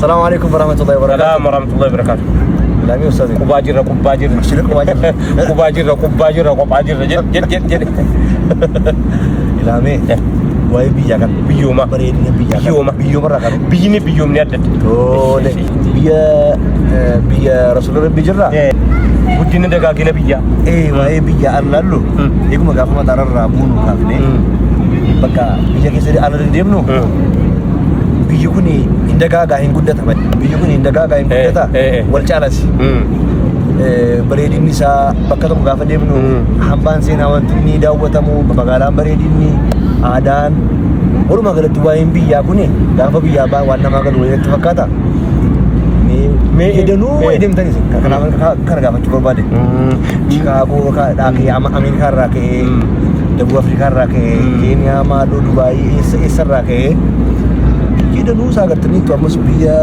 Salaamu alaikum warahmatullahi wabarakatuh. Salaam warahmatullahi wabarakatuh. Laamii ustaazi. Qubaa jirra, qubbaa jirra. Shira qubaa jirra. Qubaa jirra, qubbaa jirra, qophaa jirra jedh jedh jedh jedh. Ilaamee waa'ee biyyaa kana. Biyyooma. Bareedina biyyaa kana. Biyyooma. Biyyooma irraa kana. Biyyini biyyoomni adda adda. Tole. Biyya biyya Rasuula Rabbi jirra. Guddina dagaagina biyyaa. Waa'ee biyya allaallu. Eeguma gaafa mataararraa buunu kaafne bakka biyya keessa ala deemnu biyyi kun hin dagaagaa hin guddata malee. Biyyi kun hin dagaagaa hin guddata wal caalasi. Bareedinni isaa bakka tokko gaafa deemnu hambaan seenaa wanti inni daawwatamu, magaalaan bareedinni, aadaan, walumaa galatti waa'een biyyaa kun gaafa biyyaa ba'an waan namaa galu wayii natti fakkaata. Mee danuu wayii deemtanis kanaaf kana gaafachuu barbaade. Chicaagoo dhaa ka'ee, Ameerikaa irraa ka'ee, Dabub Afrikaa irraa ka'ee, Keeniyaa, Maaloo, Dubaayii, eessa eessa irraa ka'ee biyya danuu isaa agartaniitu ammas biyya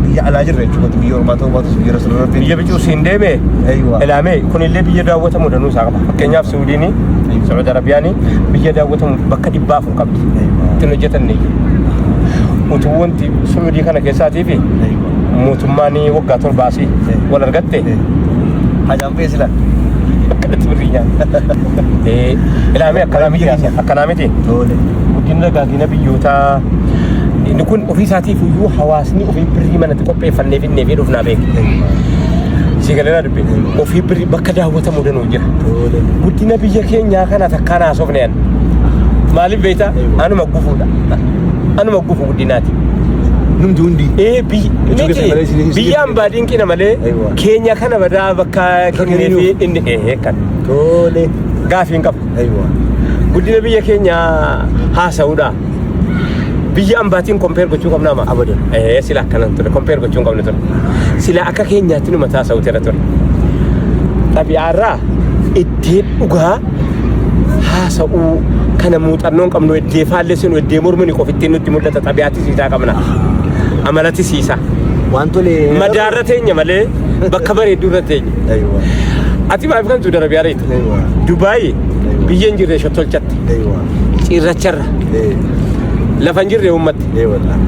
biyya alaa jirra jechuudha. Biyya ormaa ta'uu baatus biyya Rasuula Rabbii. Biyya bicuu siin deeme Aywa. Ilaamee kunillee biyya daawwatamu danuu isaa qaba. Fakkeenyaaf Suudiin, Saudi Arabiyaan biyya daawwatamu bakka 400 qabdi. Ittiin hojjetanne utuu wanti Suudii kana keessaatii fi mootummaan waggaa 7 asii wal argatte Hajaan fe'ee sila. Akkanatti birrii nyaata. Ilaamee akkanaa miti, akkanaa miti. Tole. Guddina dagaagina biyyootaa inni kun ofii isaatiif iyyuu hawaasni ofii birrii manatti qopheeffannee finnee fi dhufnaa beeke. Si galeera dubbi. Ofii birrii bakka daawwatamu danuu jira. Tole. Guddina biyya keenyaa kana takkaan haasofne ani. Maaliif beektaa? Anuma gufuudha. Anuma gufu guddinaati. Numti hundi. Ee biyya Jechuu keessan malee miti biyya ambaa dinqina malee Aywa. keenya kana badaa bakka kennee fi inni ee kan Tole. gaafii hin qabu. Aywa. Guddina biyya keenyaa haasa'uudha. Biyya ambaatiin compare gochuu qabna ama. Abadan. Ee sila akkanan ture, compare gochuu hin qabne ture. Sila akka keenyaatti nu mataa haasa'uutu irra ture. Xabi'aarraa iddee dhugaa haasa'uu kana muuxannoo hin qabnu, iddee faallessinu, iddee mormini qofittiin nutti mul'ata, xabi'aatti siisaa qabna. Amalatti siisaa. Waan tole. Madaarra teenya malee bakka bareedduu irra teenya. Aywa. Ati maaf kan Suudi Arabiyaa reetu? Aywa. Dubaay biyya hin jirre shottolchatte. Aywa. Cirracharra. Lafa hin jirre uummatte. Wallah.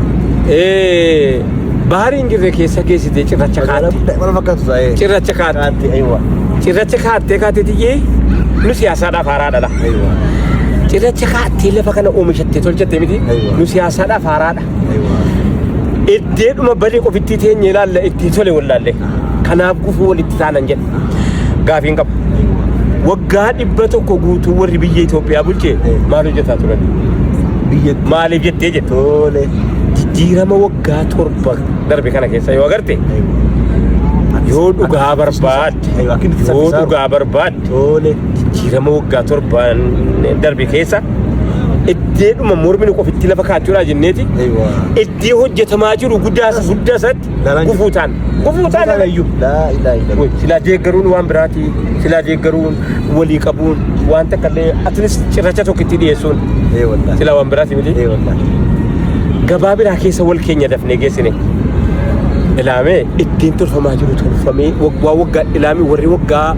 Baharii hin jirre keessa geessitee cirracha kaatte. Wal fakkaatu taa'ee. Cirracha kaatte. Kaatte. Aywa. Cirracha kaattee kaattee tiyyee nu siyaasaadhaaf haaraadha. Aywa. Cirracha kaattee lafa kana oomishattee tolchatte miti, Aywa. nu siyaasaadhaaf haaraadha. Aywa. Iddeedhuma badii qofittii teenye ilaalla, itti tole wallaalle. Kanaaf gufuu walitti taanan jedhe. Gaafiin qaba. Waggaa 100 guutuu warri biyya Itoophiyaa bulche maal hojjetaa turan? Biyya. Maaliif jettee jette? Tole. Jijjiirama waggaa 7 darbe kana keessa yoo agarte, yoo dhugaa barbaadde, Aywa. Akka inni itti yoo saffisaa. dhugaa barbaadde, Tole. jijjiirama waggaa 7 darbe keessa iddeedhuma mormini qofitti lafa kaachuudhaa jenneeti Aywa. iddee hojjetamaa jiru guddaa guddaa isaatti Daran gufuu ta'an. Gufuu ta'an iyyuu. Laa ilaaha illallah. Wai, silaa deeggaruun waan biraati. Silaa deeggaruun walii qabuun waan takka illee atleast cirracha tokko itti dhiyeessuun Ee wallahi. silaa waan biraati miti. Ee wallahi. Gabaa biraa keessa wal keenya dafnee geessine. Ilaamee ittiin tolfamaa jiru tolfamee waggaa waggaa ilaamee warri waggaa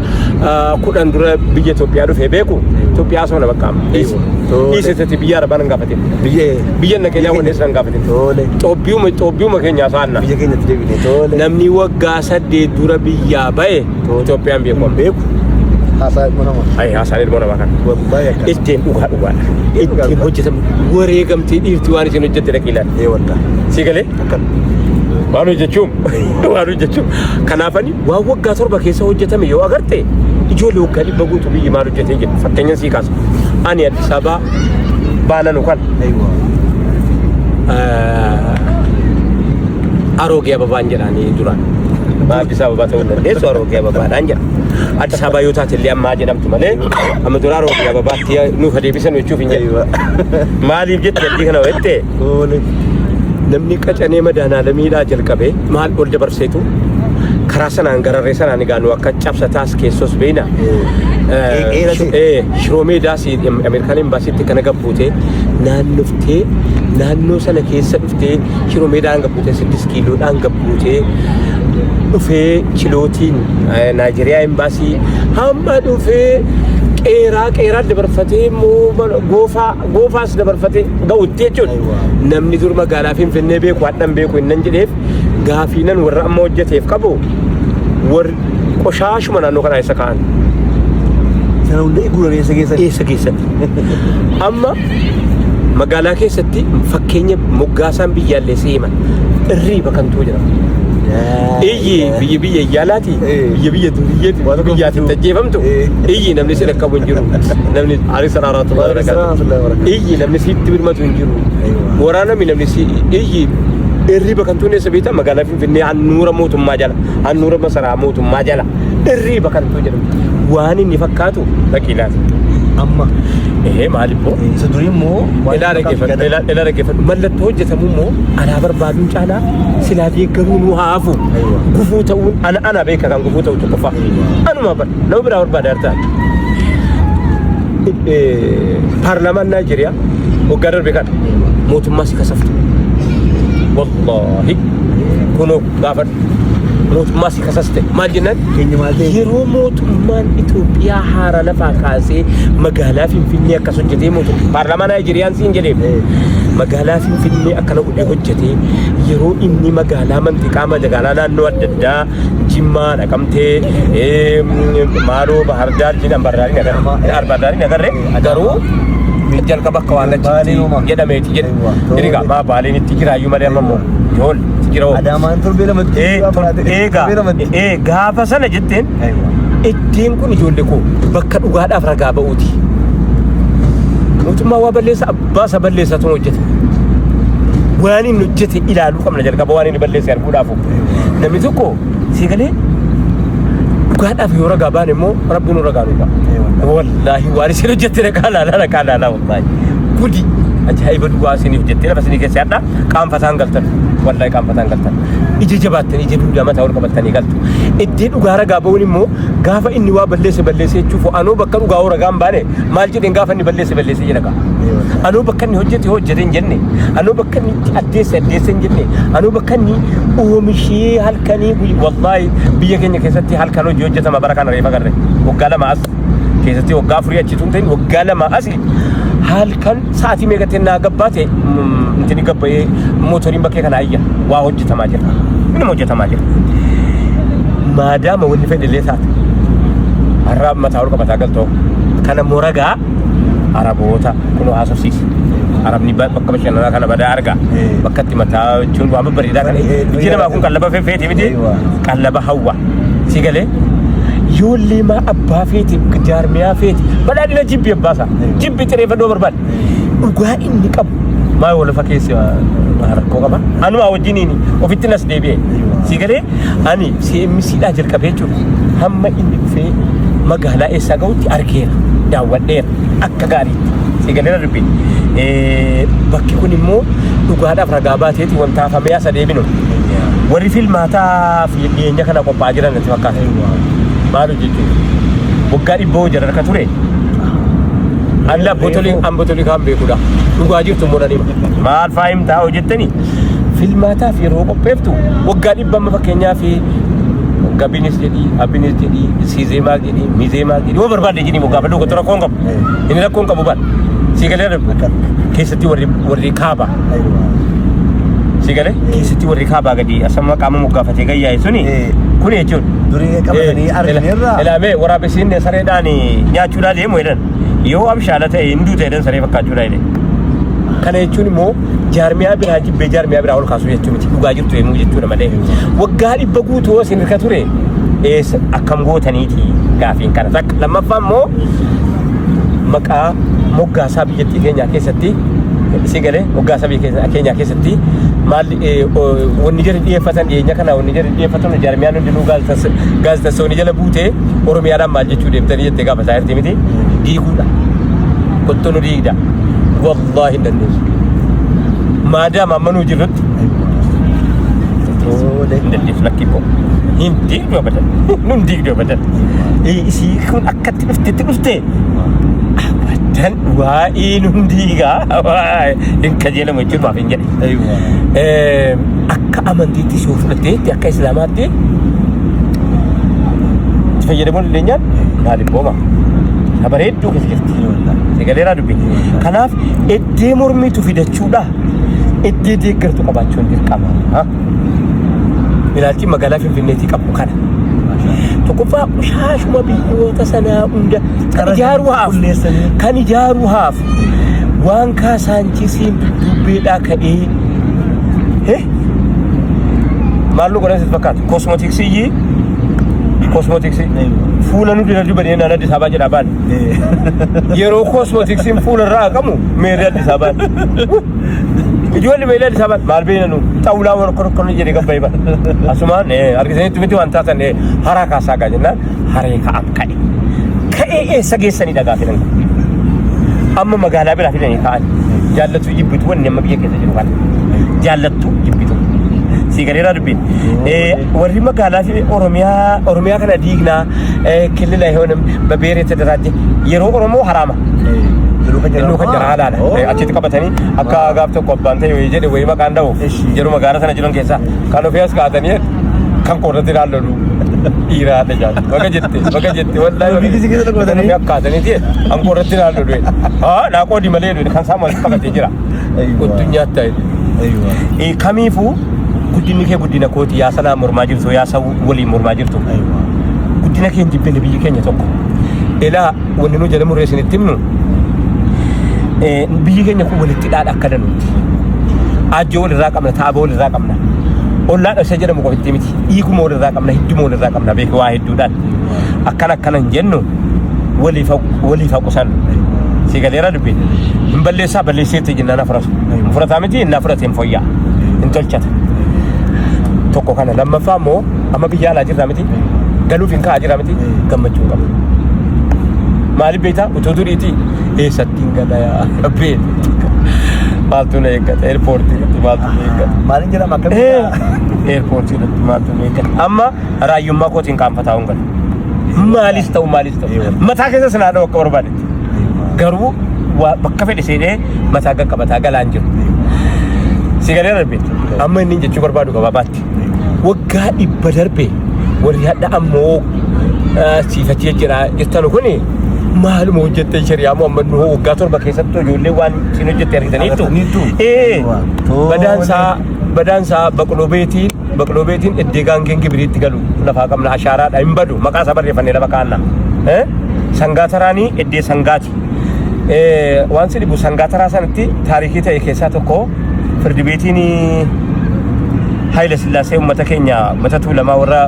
10 dura biyya Itoophiyaa dhufee beeku Itoophiyaa soona bakka amma. Dhiisi. Tole. Dhiisi tati biyya Arabaa nan gaafatin. Biyya Biyya nageenyaa wannees nan gaafatin. Tole. Xoobbiyuma xoobbiyuma keenya saanna. Biyya keenyatti deebine. Tole. Namni waggaa 8 dura biyyaa ba'e Tole. Itoophiyaan beeku. Beeku. Haasaa ilmoo namaa. Ayi haasaan ilmoo namaa kana. Wallahi akkas. Ittiin dhugaa dhugaadha. Ittiin hojjetamu wareegamtee dhiirti waan isin hojjette dhaqii ilaali. Ee wallahi. Si galee? Akkan. Waan hojjechuun waan hojjechuun kanaafani waan waggaa 7 keessa hojjetame yoo agarte ijoollee waggaa 100 guutuu biyyi maal hojjetee jedhu fakkeenyan sii kaasa. Ani Addis Ababaa baananu kan Aywa. Aroogee Ababaan jedhaanii duraan. Addis Ababaa ta'uu hin dandeessu, Aroogee Ababaadhaan jedha. Addis Ababaa yoo taate illee ammaa jedhamtu malee amma dura Aroogee Ababaatti nuuf adeebisan jechuuf hin jedhu. Aywa. Maaliif jette addii kana jette? Tole. Namni qacanee madaanaalamiidhaa jalqabee maal ol dabarseetu karaa sanaan gararree sanaan egaa nu akka cabsataas keessos beeyna. Dheerate. Shiroo meedaas Ameerikaan embaasiitti kana gabbuutee naannoftee naannoo sana keessa dhuftee shiroo meedaan gabbuutee 6 kiiloodhaan gabbuutee dhufee chilootiin Naayijeriyaa embaasii hamma dhufee qeeraa qeeraa dabarfatee immoo goofaa goofaas dabarfatee ga'utti jechuudha. Aywa. Namni dur magaalaa Finfinnee beeku hadhan beeku hinnan jedheef Gaafiinan warra amma hojjeteef qabu warri qoshaashuma naannoo kanaa isa ka'an. Sana hunda guuran eessa geessan? Eessa geessan? Amma magaalaa keessatti fakkeenya moggaasaan biyyaallee himan irriiba kantuu jira. Iyyi biyya biyya iyyaalaati biyya biyya duriyyeeti Waan tokko biyyaatti fiduu. tajjeefamtu iyyi namni si dhaqqabu hin jiru namni alayhi salaatu wa barakaatu iyyi namni sitti birmatu hin jiru waraanami namni si iyyi irriiba kantuun eessa beektaa magaalaa Finfinnee handhuura mootummaa jala handhuura masaraa mootummaa jala irriiba kantuu jedhamu waan inni fakkaatu dhaqiilaati. Amma Ehee maal immoo? Isa durii immoo waan Ilaa dhaggeeffadhu, ilaa dhaggeeffadhu. Mallattoo hojjetamu immoo anaa barbaaduun caalaa silaa deeggaruu nu haa hafu. Gufuu ta'uun ana ana beeka kan gufuu ta'u tokkoffaa. Anuma bar nama biraa barbaada hartaa. Paarlaamaan Naayijeeriyaa waggaa darbe kana mootummaa si kasaftu. Wallaahi kunoo gaafadhu. Mootummaa si kasaste maal jennaan? Keenya maal ta'e? Yeroo mootummaan Itoophiyaa haara lafaa kaasee magaalaa Finfinnee akkas hojjetee mootummaa paarlaamaa Naayijeeriyaan siin jedhee magaalaa Finfinnee akkana godhee hojjetee yeroo inni magaalaa manxiqaa magaalaa naannoo adda addaa Jimmaa Naqamtee maaloo Bahardaar jedhan Bahardaariin agarre Bahardaariin agarre garuu jalqaba akka waan achitti Baaleen homaa. jedhameeti jedhe. Eewwa. Egaa maa Baaleen itti jiraayyuu malee amma immoo yool itti jira hoo. Adaamaan torbee lamatti. Eegaa Torbee lamatti. gaafa sana jetteen Iddeen kun ijoollee koo bakka dhugaadhaaf ragaa ba'uuti. Mootummaa waa balleessa abbaa isa balleessatu hojjeta. Waan inni hojjete ilaaluu qabna jalqaba waan inni balleesse arguudhaaf. Namni tokko si galee dhugaadhaaf yoo ragaa baane immoo rabbi nu ragaa nu ba'a. Wallaahi waan isin hojjette ragaa laalaa ragaa laalaa wallaahi. Gudi ajaa'iba dhugaa isiniif jettee lafa isinii keessa yaadha qaanfataan galtan. Wallaahi qaanfataan galtan. Ija jabaattanii ija duudaa mataa ol qabattanii galtu. Iddee dhugaa ragaa ba'uun immoo gaafa inni waa balleesse balleesse jechuuf anoo bakka dhugaa hoo ragaa hin baane maal jedheen gaafa inni balleesse balleesse jedha gaa. Anoo bakka inni hojjete hojjete hin jenne. Anoo bakka inni itti addeesse addeesse hin jenne. Anoo bakka inni oomishee halkanii guyyaa wallaahi biyya keenya keessatti halkan hojii hojjetama bara kana reefa garre waggaa 2 as keessatti waggaa 4 achi tun ta'in waggaa 2 asi halkan sa'aatii meeqatti naa gabbaate intini gabbayee mootoriin bakkee kana ayya waa hojjetamaa jira. Minuma hojjetamaa jira. Maadaama wanni fedhe illee taate har'a mataa ol qabataa galtoo kana moragaa Araboota kunoo haasofsiisi. Arabni bakka bashannanaa kana badaa arga. Bakka itti mataa jechuun waan babbareedaa kana. Ijji namaa kun qallaba feeti miti. Qallaba hawwa. Si galee ijoollee maa abbaa feeti jaarmiyaa feeti badhaadhina jibbi abbaasaa jibbi xireeffadhoo barbaade dhugaa inni qabu maa wal fakkeessi rakkoo qaba anumaa wajjiniin ofitti nas deebi'e si galee ani CMC dhaa jalqabee jechuudha hamma inni dhufee magaalaa eessaa ga'utti argeera daawwadheera akka gaariitti si galeera dubbiin bakki kun immoo dhugaadhaaf ragaa baateeti wanta hafamee asa deebinu warri filmaataa fi dhiyeenya kana qophaa'aa jiran natti fakkaata maal hojjechuuf waggaa dhibboo jara harka ture Ani abbootolii kaan beekudha. Dhugaa jirtu immoo nan hima. Maal faa himtaa hojjettanii? Filmaataaf yeroo qopheeftu waggaa dhibba amma fakkeenyaaf gabinis jedhii, abinis jedhii, siizeemaa jedhii, mizeemaa jedhii, yoo barbaadde jedhii moggaafadhu gocha rakkoon qabu. Inni rakkoon qabu bara. Sii galee darbu. Keessatti warri warri kaaba. Sii galee keessatti warri kaabaa gadi asama qaama moggaafatee gayyaa'e suni kuni jechuudha. Durii qabatanii argineerra. Ilaamee waraabessiin sareedhaan nyaachuudhaa deemu jedhan. Yoo abshaala ta'e hin duute jedhan saree fakkaachuudhaa jedhe. Kana jechuun immoo jaarmiyaa biraa jibbee jaarmiyaa biraa ol kaasuu jechuu miti. Dhugaa jirtu himuu jechuudha malee. Waggaa 100 guutuu isin harka ture eessa akkam gootaniiti gaafiin kana takka. Lammaffaa immoo maqaa moggaasaa biyyattii keenyaa keessatti si galee moggaasaa biyya keenyaa keessatti maal wanni jarri dhiyeeffatan dhiyeenya kana wanni jarri dhiyeeffatan jaarmiyaan hundinuu gaazexessoonni jala buutee Oromiyaadhaan maal jechuu deemtanii jettee gaafataa jirti miti diiguudha. Kottu nu diigda. Wallaahi hin dandeessu. Maadaama amma nuu jirrutti hin dandeessu lakkii koo. Hin diigdu abadan. Nun diigdu abadan. Isii kun akkatti dhuftetti dhufte abadan waa'ee nun diigaa hin kajeelamu jechuun maaf hin jedhe. Akka amantiitti si fudhatteetti akka islaamaatti itti fayyadamuu dandeenyaan maaliif booma? Bareedduu keessa jirti. Sagaleeraa dubbi. Kanaaf eddee mormiitu fidachuudha. Eddee deeggartu qabaachuun dirqama. Ilaalchi magaalaa Finfinneetii qabu kana. Tokkoffaa qushaashuma biyyoota sanaa hunda kan ijaaruu haafu. Qulleessanii. Kan ijaaruu haafu. Waan kaasaanchisiin dudduubbeedhaa ka'ee. Maal nu godhan sitti fakkaata? Kosmootiksii kosmootiksii fuula nu dira dibanii naan Addis Ababaa jedhaa baane. Yeroo kosmootiksiin fuula irraa haqamu meerri Addis Ababaan. Ijoolli meerri Addis Ababaan maal beekna nu xawulaa warra korkorni jedhee gabbaa'ee bara. Asumaan argisanitti miti waan taatan haraa kaasaa gaa jennaan haree ka'an ka'e. Ka'ee eessa geessanii dhagaa fidan. Amma magaalaa biraa fidanii ka'an. Jaallattuu jibbitu wanni amma biyya keessa jiru kana. Jaallattuu jibbitu. Sii galeeraa dubbiin. Warri magaalaa fi Oromiyaa Oromiyaa kana diignaa kilila yoon babeeree ተደራጀ yeroo Oromoo haraama. Innuu kan jara halaala. Achitti qabatanii akka gaaf tokko abbaan ta'e wayii jedhe wayii maqaan dha'u yeroo magaalaa sana jiran keessaa kan ofii as kaa'atanii kan koorratti ilaallolu dhiiraa dha jaal. Baga jette baga jette wallaahi. Ofii kisii keessa qabatanii? Kan ofii akkaataniiti kan koorratti ilaallolu. Haa naa qoodi malee kan saamu as qabatee jira. Kottu nyaattaa jedhe. Kamiifuu guddinni kee guddina kooti yaa sanaa mormaa jirtu yaa sa waliin mormaa jirtu. Guddina kee hin jibbine biyyi keenya tokko. Elaa wanni nu jala murree isinitti himnu biyyi keenya kun walitti dhaadha akka danuutti. Ajjoo walirraa qabna taaboo walirraa qabna. Ollaa isa jedhamu qofitti miti. Dhiiguma walirraa qabna hidduma walirraa qabna beeku waa hedduudhaan. Akkana akkana hin jennu waliif waliif haqusan. Si galeera dubbiin. Hin balleessaa balleesseetti jennaan afuratu. Hin fudhataa miti innaa fudhate hin fooyya'a. Hin tolchata. Tokko kana lammaffaa immoo amma biyya alaa jirraa miti. Galuuf hin ka'aa jirraa miti. Gammachuu hin qabu. Maaliif beektaa utuu duriitii eessatti hin gala yaa rabbi. Maaltu na eeggata eerpoortii irratti maaltu na eeggata. Maaliin jedhama akkamitti? Eerpoortii irratti maaltu na eeggata. Amma raayyummaa kootiin qaanfataa hin galu. Maalis ta'u maalis ta'u. Mataa keessa sinaa dha'u akka barbaadetti. Garuu bakka fedhe seenee mataa qaqqabataa galaan jiru. Si galee darbe amma inni jechuu barbaadu gabaabaatti. Waggaa 100 darbe warri hadha ammoo siifachi jira jirtanu kuni maaluma hojjettee shari'aa moo amma nu waggaa 7 keessatti ijoollee waan isin hojjette argitaniittu. Argataniittu? Ee Tole. badaansaa baqloo beetiin baqloo beetiin iddee gaangeen gibiriitti galu lafaa qabna ashaaraadha hin badu maqaa isaa barreeffannee lafa kaa'anna. Sangaa taraanii iddee sangaati. Waan si dhibu sangaa taraa sanatti taarikii ta'e keessaa tokko firdi beetiin Haayila Sillaasee uummata keenya uummata Tuulamaa warra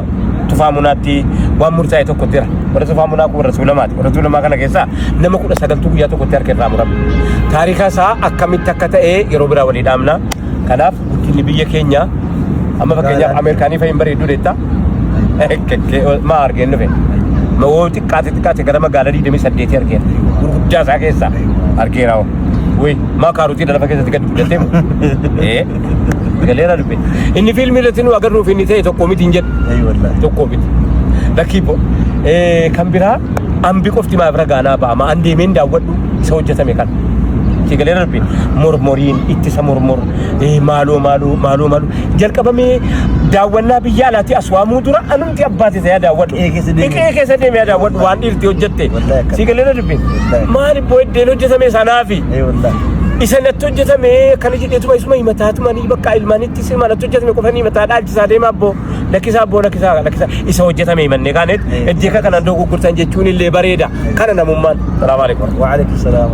Tufaa Munaatti waan murtaa'e tokko jira. Warra Tufaa Munaa kun warra Tuulamaati. Warra Tuulamaa kana keessaa nama 19tu guyyaa tokkotti harka irraa murame. Taarika isaa akkamitti akka ta'e yeroo biraa walii dhaamna. Kanaaf guddinni biyya keenya amma fakkeenyaaf Ameerikaanii fa'iin bareedduu deetta. Maa argeen dhufe. Yoo xiqqaate xiqqaate gara magaalaa 28 argeera. Gurguddaa isaa keessaa argeera. Wuy maa kaarotii lafa keessatti gadi guddattee moo? Ee galeera dubbe. Inni fiilmii irratti nu agarruuf inni ta'e tokko miti hin jedhu. Tokko miti. Lakkii bo. Kan biraa ambi qofti maaf ragaanaa ba'ama. An deemeen daawwadhu isa hojjetame kana. Si galeera dubbe. Mormoriin ittisa mormor maaloo maaloo maaloo maaloo jalqabamee daawwannaa biyya alaatti as waamuu dura anumti abbaati ta'ee daawwadhu. Qe'ee keessa deemee. Qe'ee keessa deemee daawwadhu waan dhiirti hojjette. Wallahi akkana. Si galeera dubbe. Wallahi. Maali boo iddeen hojjetame sanaafi. Isa natti hojjetame kana jedheetuma isuma himataatuma ni bakka ilmaanitti si natti hojjetame qofa ni himataa dhaalchisaa deema abboo lakkisaa abboo lakkisaa lakkisaa isa hojjetame himannee kaaneet iddee kanaan dogoggortan jechuun illee bareeda kana namummaan. Salaamu alaikum. Wa alaikum salaam.